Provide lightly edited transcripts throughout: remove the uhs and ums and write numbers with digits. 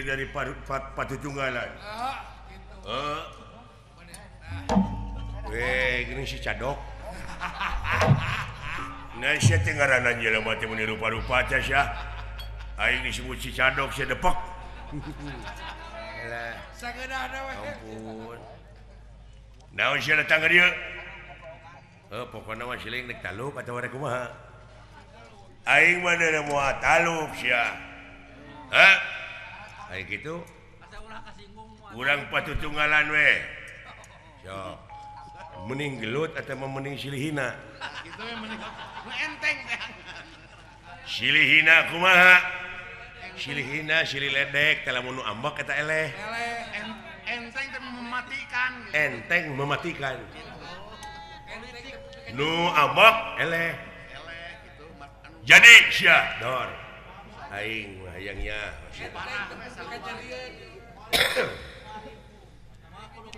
Dari patutunggalan. Weh, gini si cadok. Nah, sia teh ngaranna jelema teh meuni rupa-rupa teh sia. Aing disebut si cadok sia depok. Elah. Sageunahna we. Ampun. Naon sia datang ka dieu? Heuh, pokona mah siling rek taluk atawa rek kumaha? Aing mah deui moal taluk sia. Hah? Kayak gitu urang patutunggalan we sok mending gelut atau mending silihina gitu we mending enteng teh silihina kumaha silihina silih ledek teh lamun nu ambek eta eleh eleh enteng teh mematikan enteng mematikan nu ambek eleh eleh gitu jadi sia dor aing hayangnya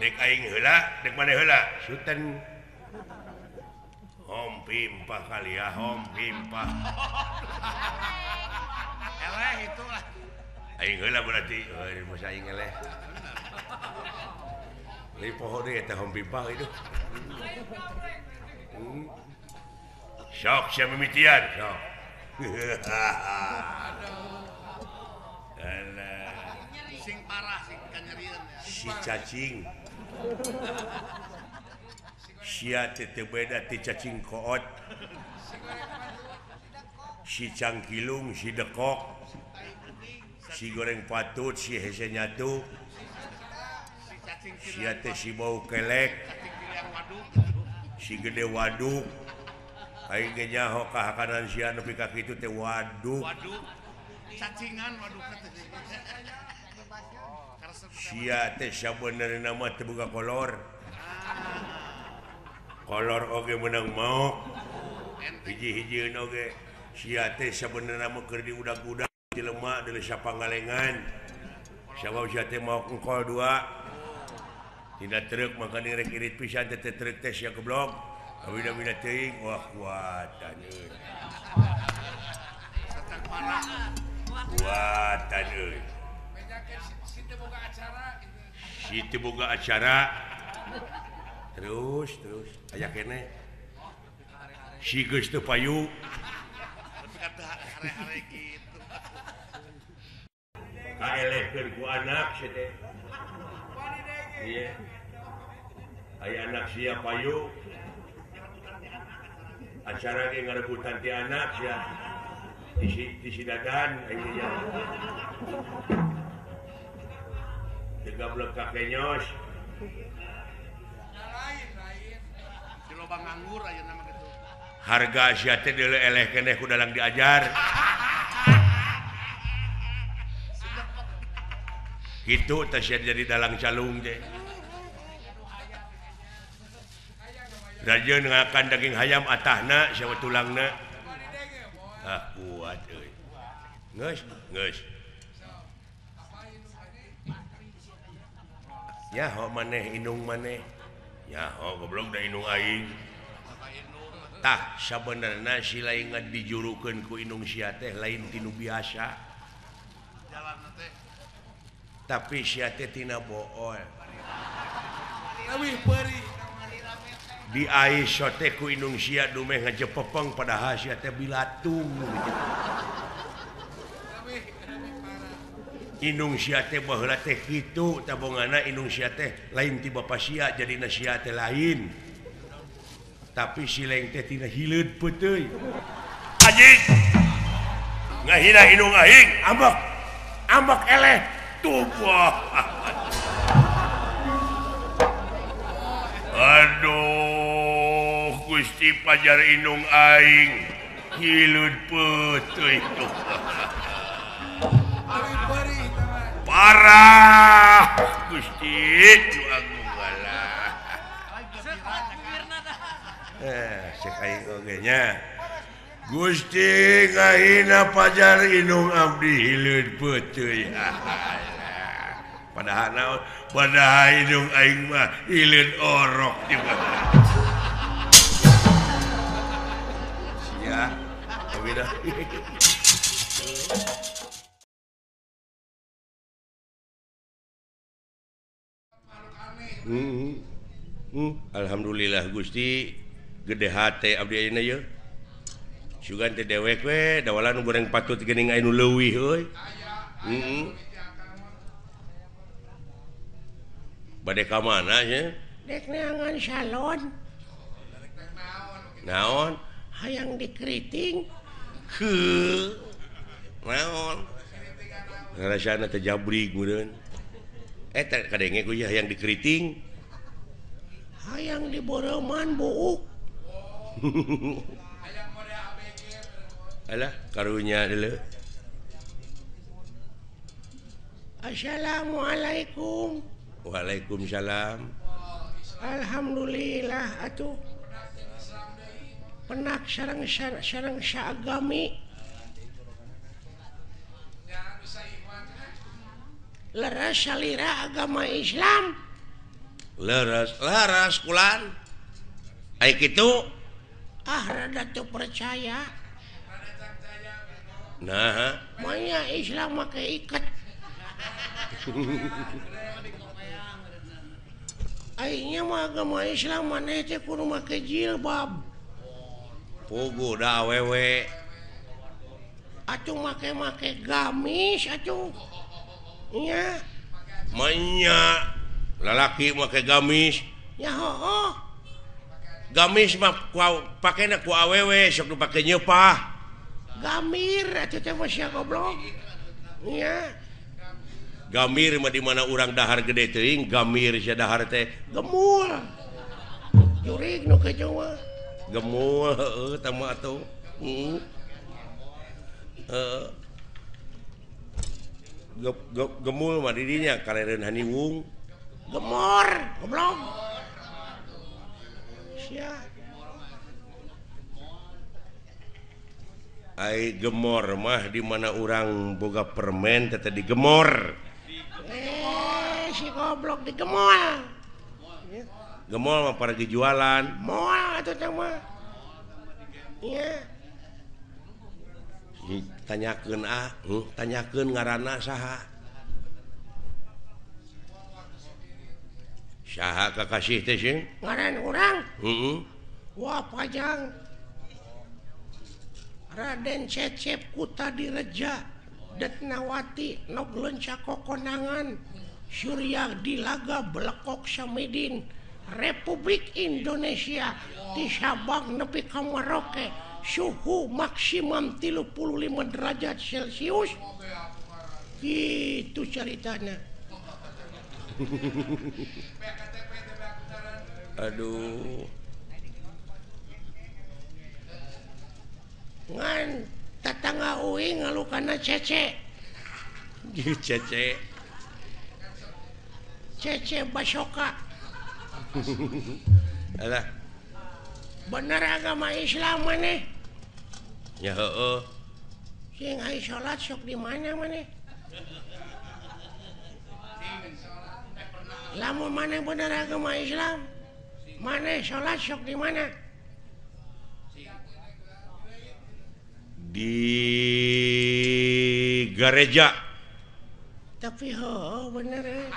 dek aing heula dek maneh heula suten hom pimpah kali ya hom pimpah eleh itu lah aing heula berarti euy masa aing eleh deui poho deui eta hom pimpah itu sok sia mimitian sok. Alah. Sing parah sing kanyerieun ya. Si cacing. Sia teh teu beda ti cacing koot. Si cangkilung, si dekok. Si goreng patut, si hese nyatu. Sia teh si bau kelek. Si gede waduk. Aing ge nyaho kahakanan sia nepi ka kitu teh waduk. Waduk. Cacingan waduk teh. Sia teh sabenerna mah teu boga kolor. Kolor oge meunang maok. Hiji-hijieun oge sia teh sabenerna mah keur diudag-udag di lemak di desa Pangalengan. Sabab sia teh maok engkol dua. Tina truk maka rek irit pisan teh truk teh sia goblok. Awina-wina teuing wah kuatan euy. Kuatan euy. Si teu boga acara. Terus terus aya keneh. Si geus teu payu. Hare-hare kitu. Kaelehkeun ku anak sia teh. Iya. Aya anak sia payu. Acara ge ngarebutan ti anak sia. Di si dadan ayeuna. Teu gablek ka kenyos. Lain-lain. Di loba nganggur ayeuna mah kitu. Harga sia teh deuleu eleh keneh ku dalang diajar. Kitu teh sia jadi dalang calung teh. Rajeun ngakan daging hayam atahna sia tulangna. Ah kuat euy. Geus, geus. Nyaho maneh indung maneh. Nyaho goblok da indung aing. Tah sabenerna si lain dijurukeun ku indung sia teh lain ti nu biasa. Tapi sia teh tina bool. Leuwih peurih. Di ais teh ku indung sia dumeh ngajepepeng padahal sia teh bilatung gitu. Indung sia teh baheula teh kitu tabongana indung sia teh lain ti bapa sia jadina sia teh lain. Tapi si leng teh tina hileud peuteuy. Anjing. Ngahina indung aing, ambek. Ambek eleh tubuh. Aduh, Gusti Pajar indung aing hileud peuteuy tuh. Parah Gusti nu agung galah. Cek aing oge nya. Gusti ngahina pajar indung abdi hileud peuteuy. Padahal naon? Padahal indung aing mah hileud orok juga. Sia, beda. Alhamdulillah Gusti gede hate abdi ayeuna yeuh. Sugan teh dewek we dawalan nu goreng patut geuning aya nu leuwih euy. Heeh. Bade ka mana nya? Dek neangan salon. Naon? Hayang dikeriting. Heuh. Naon? Rasana teh jabrig meureun. Eta kadenge ku hayang dikeriting. Hayang diboreuman buuk. Alah karunya deuleu. Assalamualaikum. Waalaikumsalam. Alhamdulillah atuh. Penak sareng sareng saagami. Leres salira agama Islam. Leres leres kulan. Ai kitu ah rada teu percaya. Nah, manya Islam make iket. Aingnya mah agama Islam maneh teh kudu make jilbab. Puguh da awewe. Atuh make-make gamis atuh. Nya. Manya lalaki make gamis. Ya hooh. Gamis mah pakena ku awewe sok dipake nyeupah. Gamir atuh teh mah sia goblok. Nya. Gamir mah di mana urang dahar gede teuing, gamir sia dahar teh gemul. Jurig nu kitu mah. Gemul heueuh tah mah atuh. Heeh. Heeh. Gemul mah di dinya karereun haniwung. Gemor, goblok. Sia. Ai gemor mah di mana urang boga permen teh digemor. Si goblok digemol. Gemol mah paragi jualan. Moal atuh teh mah. Nya. Tanyakeun ah, tanyakeun ngaranna saha. Saha kakasih teh sih? Ngaran urang? Heeh. Wah pajang. Raden Cecep Kutadireja Detnawati Nog Lenca Kokonangan Surya Dilaga Belekok Samidin Republik Indonesia di Sabang nepi ka Merauke suhu maksimum 35 derajat Celcius. Gitu ceritanya. Aduh. Ngan tetangga uing ngalukana cece. Cece. Cece Basoka. Alah. Bener agama Islam maneh? Ya heueuh. Sing ai salat sok di mana maneh? Lamun maneh bener agama Islam, maneh salat sok di mana? Di gereja. Tapi heueuh bener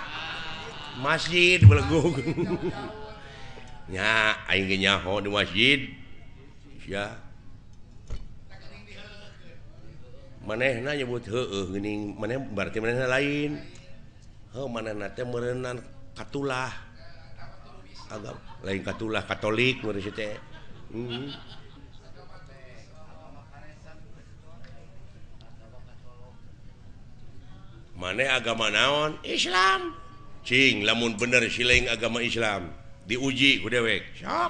Masjid belegung. Nya aing ge nyaho di masjid. Sia. Manehna nyebut heueuh geuning maneh berarti manehna lain. Heuh manehna teh meureunnan katulah. Agama lain katulah Katolik meureun si teh. Heeh. Maneh agama naon? Islam. Cing lamun bener siling agama Islam diuji ku dewek. Sok.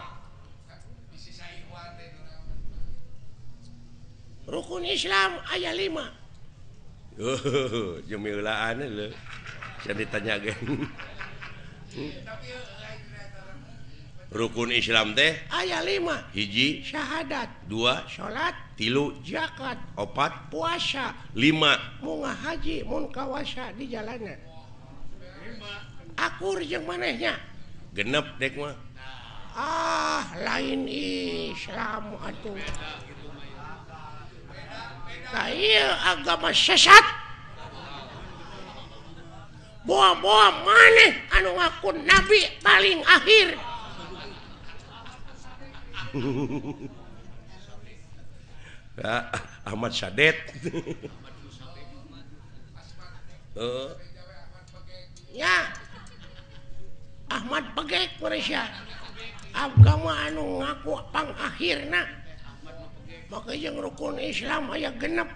Rukun Islam aya 5. Oh, jemilaan lho. Saya ditanya ge. Rukun Islam teh aya 5. Hiji syahadat, 2 salat, Tilu zakat, 4 puasa, 5 munga haji mun kawasa di jalana. Akur jeung manehnya. Genep dek mah. Ah, lain Islam atuh. Nah, ieu agama sesat. Boa-boa maneh anu ngaku nabi paling akhir. Ahmad Sadet. Ya. Ahmad Pegek Malaysia. Agama anu ngaku pangakhirna. Maka jeung rukun Islam aya genep.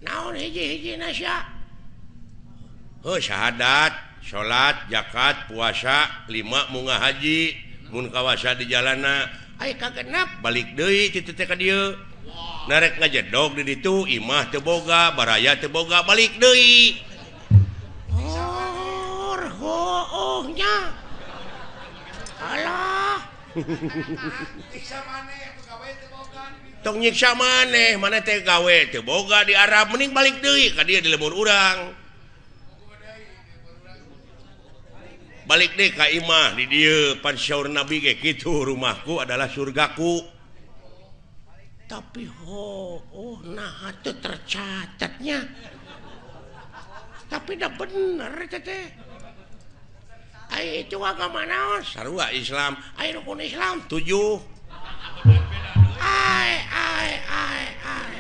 Naon hiji-hijina sia? Heuh, syahadat, salat, zakat, puasa, 5 munga haji, mun kawasa di jalana. Aya kagenep balik deui kitu teh ka dieu. Narek ngajedog di ditu, imah teu boga, baraya teu boga, balik deui. Oh, hooh nya. Alah. Tong nyiksa maneh, maneh teh gawe teu boga di Arab, mending balik deui ka dieu di lembur urang. Balik deh ka imah di dieu, pan syaur Nabi ge kitu, rumahku adalah surgaku. Tapi oh nah itu tercatatnya. Tapi dah bener teh. Ai itu agama naon? Sarua Islam. Ai rukun Islam 7. Ai ai ai ai.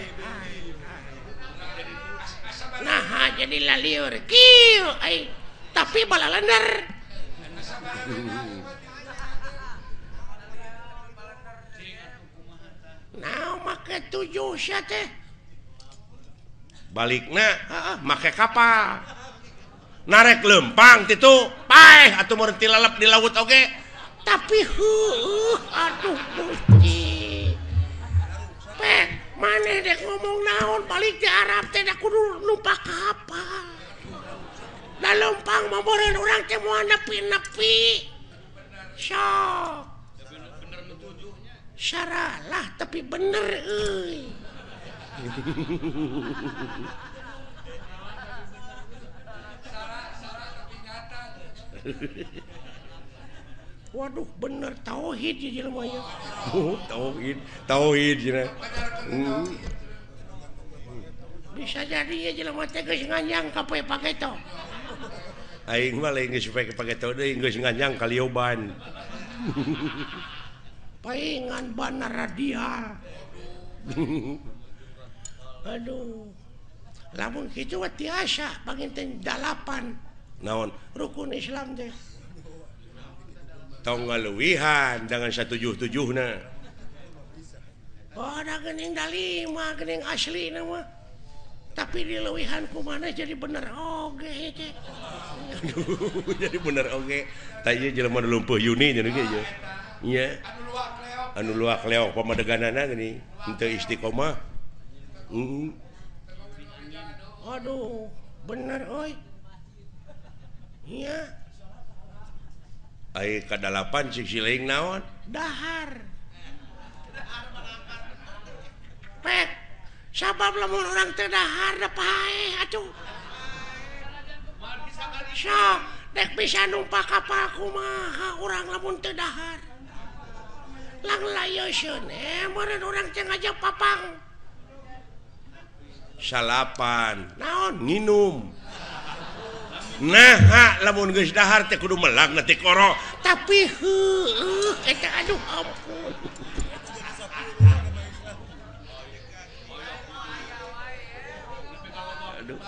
Nah jadi lalieur kieu ai tapi balalender. Nah make 7 sia teh. Balikna heeh make kapal. Narek lempang titu paeh atuh mun tilalep di laut oge. Tapi heueuh aduh Gusti. Pek maneh dek ngomong naon balik di Arab teh da kudu numpak kapal. Da lempang mah meureun urang teh moal nepi-nepi. Sok. Saralah tapi bener euy. Waduh bener tauhid ieu jelema ieu. Oh, tauhid, tauhid cenah. Bisa jadi ieu jelema teh geus nganyang ka poe pageto. Aing mah lain geus poe pageto deui geus nganyang ka lioban. Paingan bana radial. Aduh. Lamun kitu mah tiasa panginten 8. Naon? Rukun Islam teh. Tong ngaluwihan dengan 177na. Oh, da geuning da 5 geuning aslina mah. Tapi dileuwihan kumaha jadi bener oge teh. Aduh, jadi bener oge. Tah ieu jelema nu lumpuh Yuni nya ge ieu. Nya. Anu luak leok pamadeganana geuning henteu istiqomah. Aduh, bener euy. Nya. Ai ka-8 cik siling naon? Dahar. Pek, sabab lamun urang teu dahar da paeh atuh. Sok, dek bisa numpak kapal kumaha urang lamun teu dahar. Lang layoseun meureun urang teh ngajak papang. 9. Naon? Nginum. Nah, lamun geus dahar teh kudu melag na tikoro. Tapi heueuh eta aduh ampun. Aduh.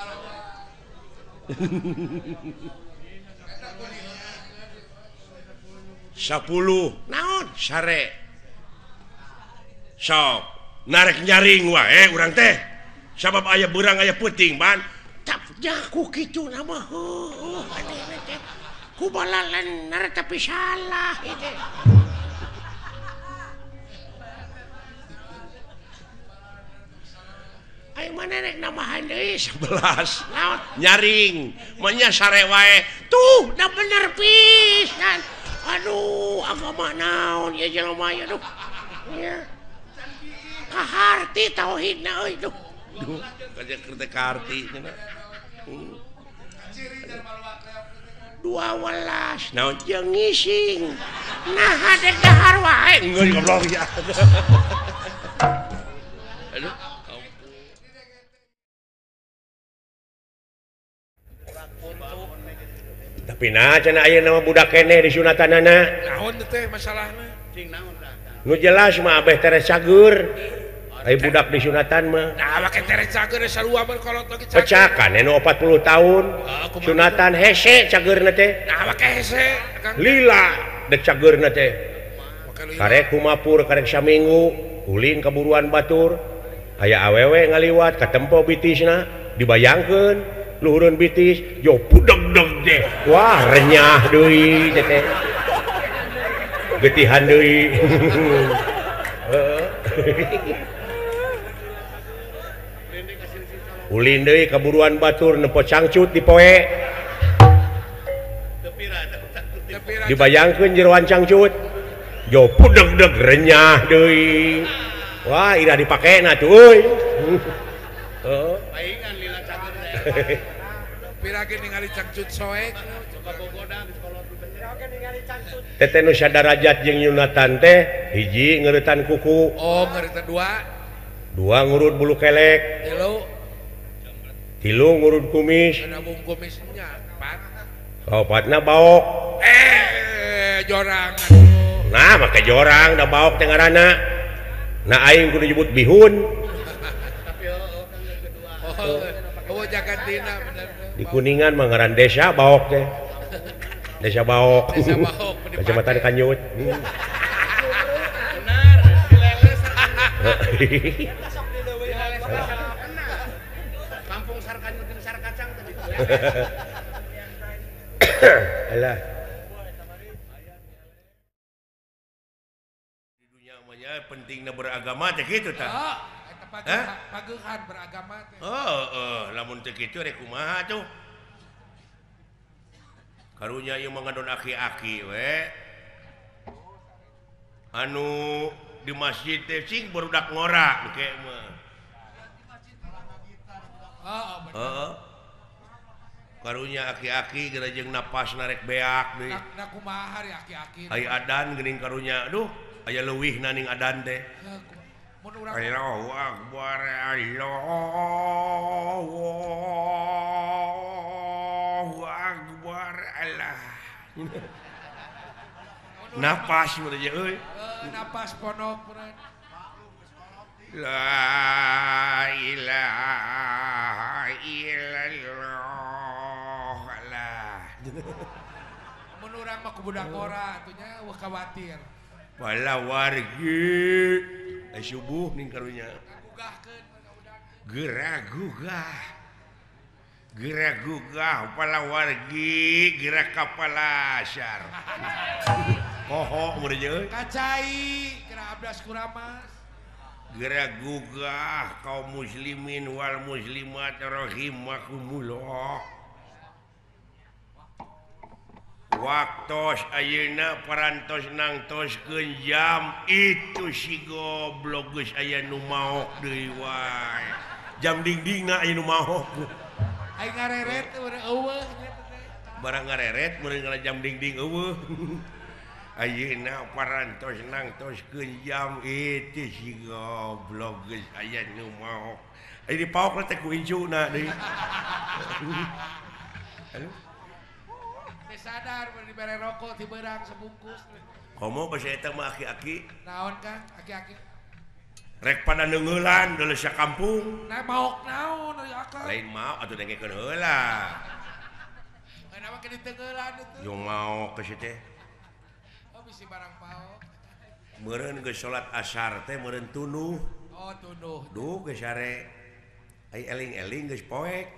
10. Naon? Sare. Sok, narek nyaring wae urang teh. Sabab aya beurang aya peuting, ban. Jaku kitu nama heueuh aneh teh. Ku balalener tapi salah ieu teh. Aing mana rek nambahan deui 11. Naon? Nyaring, mah sare wae. Tuh, da bener pisan. Aduh, agama naon ieu jelema ieu aduh. Nya. Kaharti tauhidna euy duh. Duh, kaja keur teh kaharti cenah. 12 naon jeung ngising. Nah dek dahar wae. Geus goblok ya. Aduh. Tapi nah cenah ayeuna mah budak keneh disunatanana. Naon teh masalahna? Cing naon tah? Nu jelas mah abeh tere cager. Ai budak disunatan mah. Nah, make tere cager sarua mah kolot lagi cager. Pecakan anu 40 tahun. Sunatan hese cageurna teh. Nah, make hese. Lila dek cageurna teh. Karek kumapur karek saminggu, ulin kaburuan batur. Aya awewe ngaliwat katempo bitisna dibayangkeun luhureun bitis yo pudeg-deg deh. Wah, renyah deui teh. Getihan deui. Ulin deui kaburuan batur nempo cangcut di poe. Dibayangkeun jeroan cangcut. Yo pudeg-deg renyah deui. Wah, ira dipakena tuh euy. Heeh. Paingan lila cager teh. Pirage ningali cangcut soek coba bogoda geus kolot ningali cangcut. Teteh nu sadarajat jeung Yunatan teh hiji ngeuretan kuku. Oh, ngeuretan dua. Dua ngurut bulu kelek. Tilu ngurut kumis. Nabung kumisnya empat. Kaopatna baok. Jorang atuh. Nah, make jorang da baok teh ngaranna. Nah aing kudu nyebut bihun. Tapi heueuh kan kedua. Oh, jaga dina bener. Di Kuningan mah ngaran desa baok teh. Desa Baok. Desa Baok, Kecamatan Kanjut. Benar, dileles. Kampung Sarkanyut jeung Sarkacang tadi. Alah. Di dunia mah nya pentingna beragama teh kitu tah. Heeh, pagehan beragama teh. Heeh, lamun teu kitu rek kumaha tuh? Karunya ieu mah ngadon aki-aki we. Anu di masjid teh sing barudak ngora engke mah. Heeh. Karunya aki-aki geura jeung napas narek beak deui. Na kumaha ari aki-aki. Ai adan geuning karunya aduh aya leuwihna ning adan teh. Mun urang Allahu akbar Allahu akbar Allah. Napas mun aja euy. Napas ponok meureun. La ilaha illallah Allah. Mun urang mah ku budak ngora atuh nya eueuh khawatir. Pala wargi subuh ning karunya. Geura gugah. Geura gugah pala wargi geura ka palasar. Poho mun euy. Kacai geura abdas kuramas. Geura gugah kaum muslimin wal muslimat rahimakumullah. Waktos ayeuna parantos nangtoskeun jam itu si goblok geus aya nu maok deui wae. Jam dingdingna aya nu maok. Aing ngareret eueuh nya teh. Barang ngareret meureun kana jam dingding eueuh. Ayeuna parantos nangtoskeun jam itu si goblok geus aya nu maok. Aya dipaok teh ku incuna deui. Aduh. Sadar dibere rokok ti beurang sebungkus. Komo basa eta mah aki-aki. Naon Kang aki-aki? Rek pada neungeulan deuleu sakampung. Nah maok naon ari akang? Lain maok atuh dengekeun heula. Kenapa ke diteungeulan itu? Yo maok ke teh. Oh bisi barang paok. Meureun geus salat asar teh meureun tunduh. Oh tunduh. Duh geus sare. Ai eling-eling geus poek.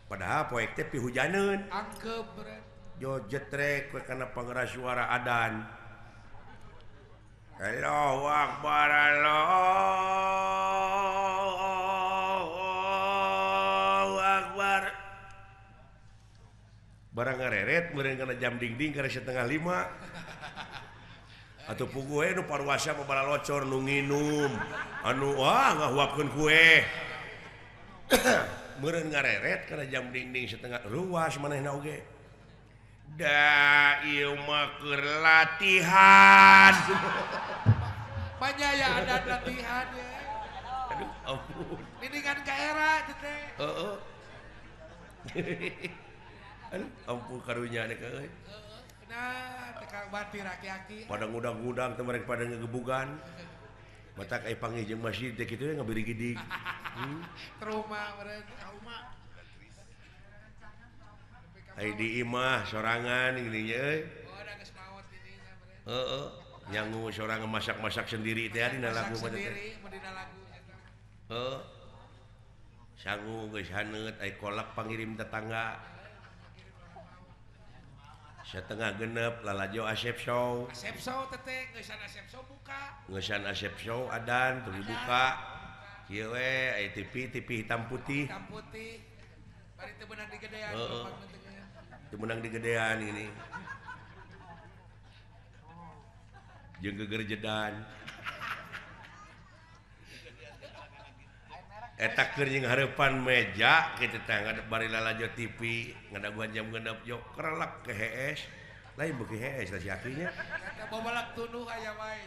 Padahal poek teh pihujaneun. Angkeup meureun. Jo jetrek we kana pangeras suara adan. Allahu akbar Allahu akbar. Barang ngareret meureun kana jam dingding kana 4:30. Atuh puguh we nu paruasa mah balalocor nu nginum. Anu wah ngahuapkeun kue. Meureun ngareret kana jam dinding setengah ruas manehna oge. Da ieu mah keur latihan. Panyaya ada latihan ya. Aduh ampun. Dindingan ka era teh. Heeh. Aduh ampun karunya teh euy. Nah, teh batir aki-aki. Pada ngudang-ngudang teh mereka pada ngegebugan. Matak aya panggih jeung masjid teh kitu ngabirigidig. Trauma meureun, trauma. Ai di imah sorangan gini nya euy. Oh, da geus maot dininya meureun. Heeh, nyangu sorangan masak-masak sendiri teh dina lagu mah teh. Dina lagu eta. Heeh. Sangu geus haneut ai kolak pangirim tetangga. Setengah genep lalajo Asep Show. Asep Show teteh geusan Asep Show buka. Geusan Asep Show adan teu dibuka. Kieu we aya TV TV hitam putih. Hitam putih. Bari teu beunang digedean. Heeh. Teu meunang digedean ini. Jeung gegerjedan. Eta keur jeung hareupan meja kitu teh bari lalajo TV ngadaguan jam genep jo kerelek ke hees. Lain beuki hees lah si akinya. Eta babalak tunduh aya wae.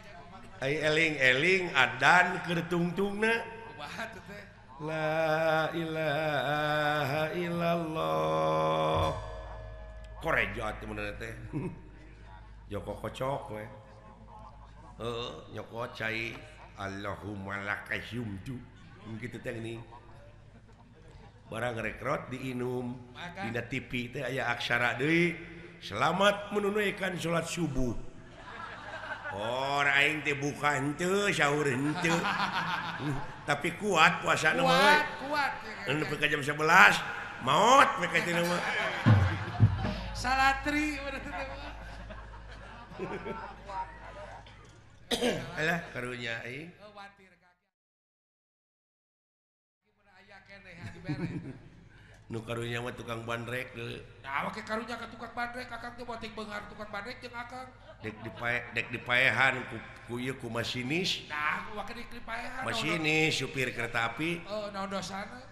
Ai eling-eling adan keur tungtungna. Kumaha teh teh? La ilaha illallah. Korejat teh mun teh. Joko kocok we. Heeh, nyokot cai Allahumma lakasumtu. Gitu teh geuning. Barang rekrot diinum dina TV teh aya aksara deui. Selamat menunaikan salat subuh. Oh, aing teh buka henteu, sahur henteu. Tapi kuat puasana mah euy. Kuat, kuat. Nepi ka jam 11 maot we ka teh mah. Salatri berarti teh. Alah karunya aing. Nu karunya mah tukang bandrek deui. Nah, make karunya ka tukang bandrek, akang teh boting beunghar tukang bandrek jeung akang. Dek dipae dek dipaehan ku ieu ku masinis. Nah, wake dipaehan. Masinis supir kereta api. Heeh, naon dosana?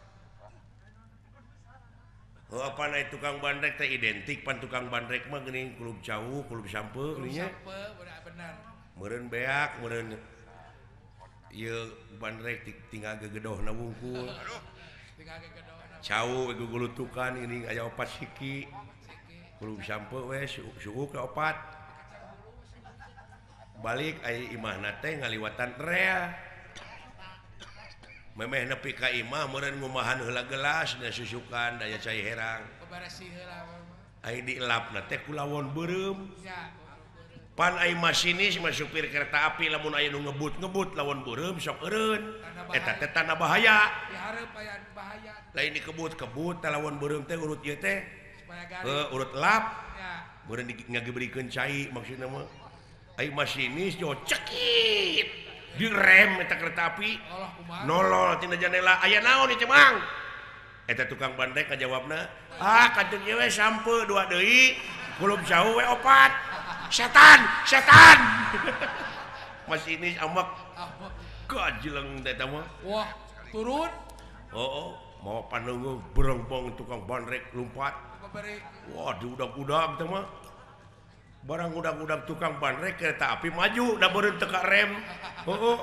Heuh, apa na tukang bandrek teh identik pan tukang bandrek mah geuning kulub cau, kulub sampe geuning nya. Sampe, benar. Meureun beak, meureun ieu bandrek tinggal gegedohna wungkul. Tinggal gegedohna. Cau gugulutukan geuning aya opat siki. Kulub sampe we suhu ke opat. Balik aya imahna teh ngaliwatan rea. Memeh nepi ka imah meureun ngumahan heula gelas da susukan daya cai herang. Ai dielapna teh ku lawon beureum. Pan ai masinis mah supir kereta api lamun aya nu ngebut-ngebut lawon beureum sok eureun. Eta teh tanda bahaya. Lain dikebut-kebut teh lawon beureum teh urut ieu teh. Heuh, urut lap. Meureun ngagebrikeun cai maksudna mah. Ai masinis jo cekit direm eta kereta api. Nolol tina jandela aya naon ieu Mang? Eta tukang bandrek ngajawabna, ah kantun ieu we sampe dua deui, kulub jauh we opat. Setan, setan. Masinis amak gajleng teh eta mah. Wah, turun. Heeh, mawa pandeungeuh berengpong tukang bandrek lumpat. Wah, diudag-udag teh mah. Barang udag-udag tukang bandrek kereta api maju da beureun teu ka rem. Heeh.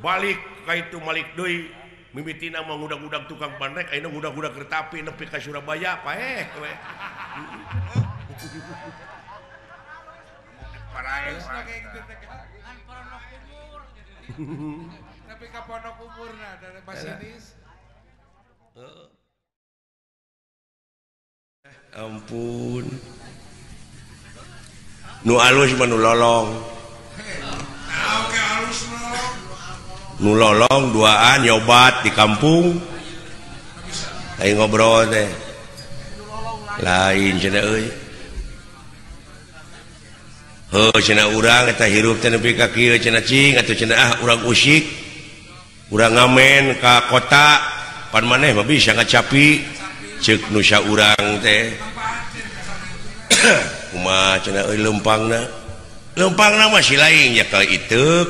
Balik ka itu malik deui. Mimitina mah ngudag-udag tukang bandrek ayeuna ngudag-udag kereta api nepi ka Surabaya paeh we. Tapi ka pondok umurna dari masinis. Ampun. Nu alus mah nu lolong. Nu lolong duaan nyobat di kampung. Aing ngobrol teh. Lain cenah euy. Heuh cenah urang eta hirup teh nepi ka kieu cenah cing atuh cenah ah urang usik. Urang ngamen ka kota pan maneh mah bisa ngacapi ceuk nu saurang teh. Kumaha cenah euy leumpangna. Lempang nama si lain ya kali itu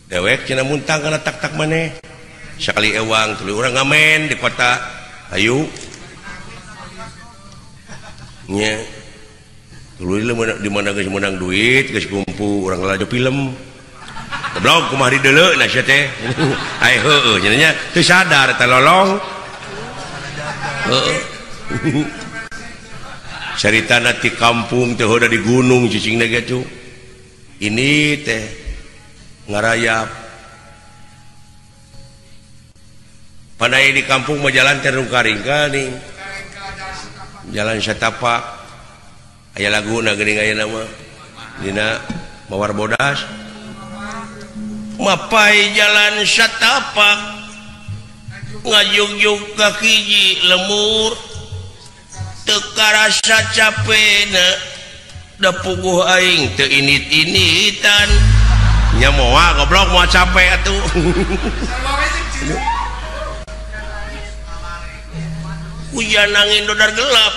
dewek cenah muntang kana tak-tak maneh. Sakali ewang tuluy urang ngamen di kota. Ayu. Nya. Tuluy di mana geus menang duit, geus kumpul urang lalajo film. Goblok kumaha dideuleu na sia teh. Ai heueuh nya nya teu sadar teh lolong. Heeh. Caritana ti kampung teh hoda di gunung cicingna ge tuh. Ini teh ngarayap. Pandai di kampung mah jalan teh rungka-ringka nih. Jalan satapak. Aya laguna geuning aya nama. Dina Mawar Bodas. Mapai jalan satapak ngajugjug ka hiji lemur teu karasa capena da puguh aing teu init-initan nya moal goblok moal capek atuh. Hujan angin dodar gelap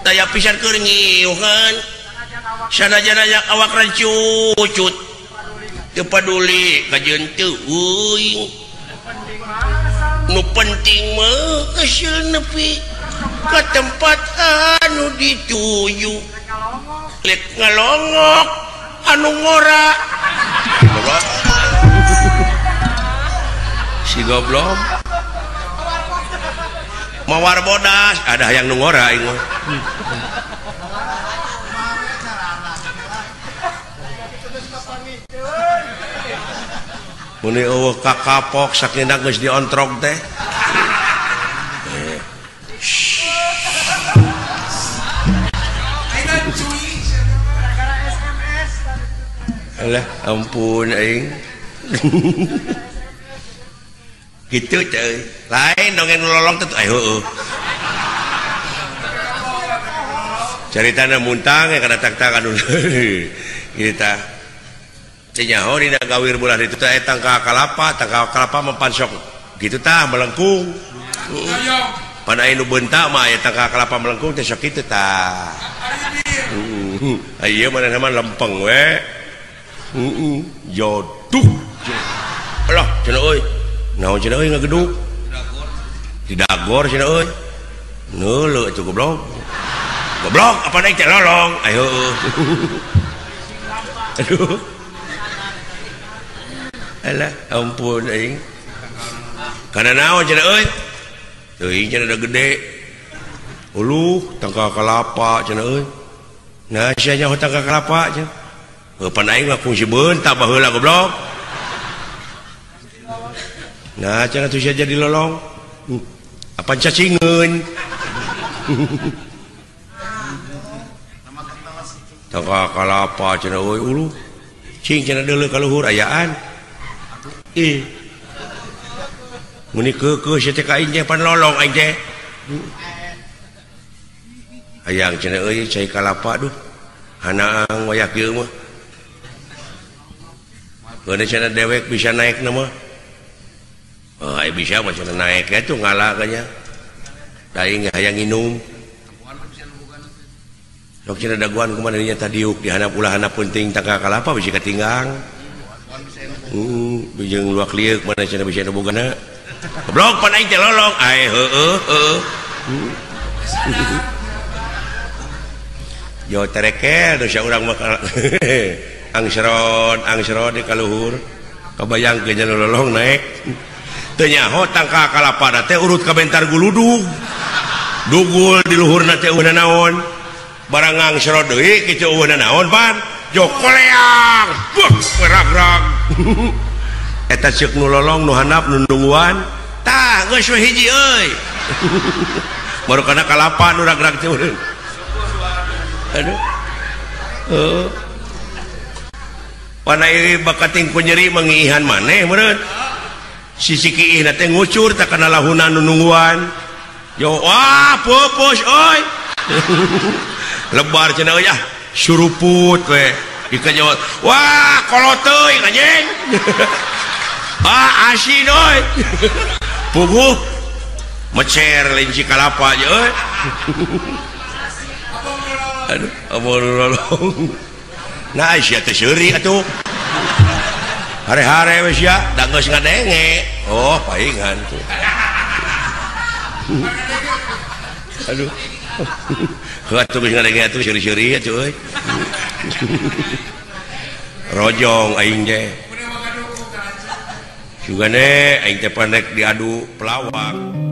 daya pisan keur ngiuhan sanajan awak rancucut teu paduli kajeun teu euing nu penting mah kesil nepi ka tempat anu dituju lek ngalongok anu ngora si goblok Mawar Bodas ada yang nu ngora aing mah. Muni eueuh kakapok sakinda geus diontrog teh. Alah ampun aing. Gitu teh. Lain dongeng lolong teh aya heueuh. Caritana muntang ya kana tak-tak anu. Kieu tah. Teu nyaho dina gawir bulah ditu teh tangka kalapa, tangka kalapa mah pansok. Kitu tah melengkung. Pan aya nu beunta mah aya tangka kalapa melengkung teh sok kitu tah. Ieu mah mah lempeng we. Heeh, joduh. Alah, cenah euy. Naon cenah euy ngageduk? Didagor cenah euy. Neuleuh atuh goblok. Goblok apa naik teh lolong. Ayo. Aduh. Alah, ampun aing. Kana naon cenah euy? Teuing cenah da gede. Uluh, tangka kalapa cenah euy. Nah, sia nyaho tangka kalapa cenah. Heuh pan aing mah kungsi beunta baheula goblok. Nah, cenah tuh sia jadi lolong. Apa cacingeun? Tangka kalapa cenah euy uluh. Cing cenah deuleu ka luhur ayaan. Ih. Muni keukeuh sia teh ka aing teh pan lolong aing teh. Hayang cenah euy cai kalapa duh. Hanaang wayah kieu mah. Keun cenah dewek bisa naik na mah. Oh, ai bisa mah cenah naik atuh ngala kanya. Da aing hayang nginum. Sok cenah daguan kumaha dinya tadiuk di handap ulah handap penting tangka kalapa bisi katinggang. Jeung luak lieuk mana cenah bisa bogana. Goblok pan aing teh lolong. Ai heueuh heueuh. Jo terekel dosa urang mah angsron angsron di kaluhur. Kabayangkeun nya lolong naik. Teu nyaho tangka kalapa teh urut ka bentar guludug. Dugul di luhurna teh eueuh naon. Barang ngangsro deui kitu eueuh naon pan. Jo koleang. Beuh rag-rag. Eta ceuk nu lolong nu handap nu nungguan. Tah geus we hiji euy. Baru kana kalapa nu rag-rag teh. Aduh. Heuh. Panai bakating ku nyeri mengiihan maneh meureun. Sisi kiihna teh ngucur tak kana lahuna nu nungguan. Yo wah pupus euy. Lebar cenah euy ah suruput we. Dikajawab wah kolot teuing anjing. Ah asin euy. Puguh mecer linci kalapa aja euy. Aduh, amun nah sia teh seuri atuh. Hare-hare we sia, da geus ngadenge. Oh, paingan tuh. Aduh. Heuh atuh geus ngadenge atuh seuri-seuri atuh euy. Rojong aing teh. Sugane aing teh pandek diadu pelawak.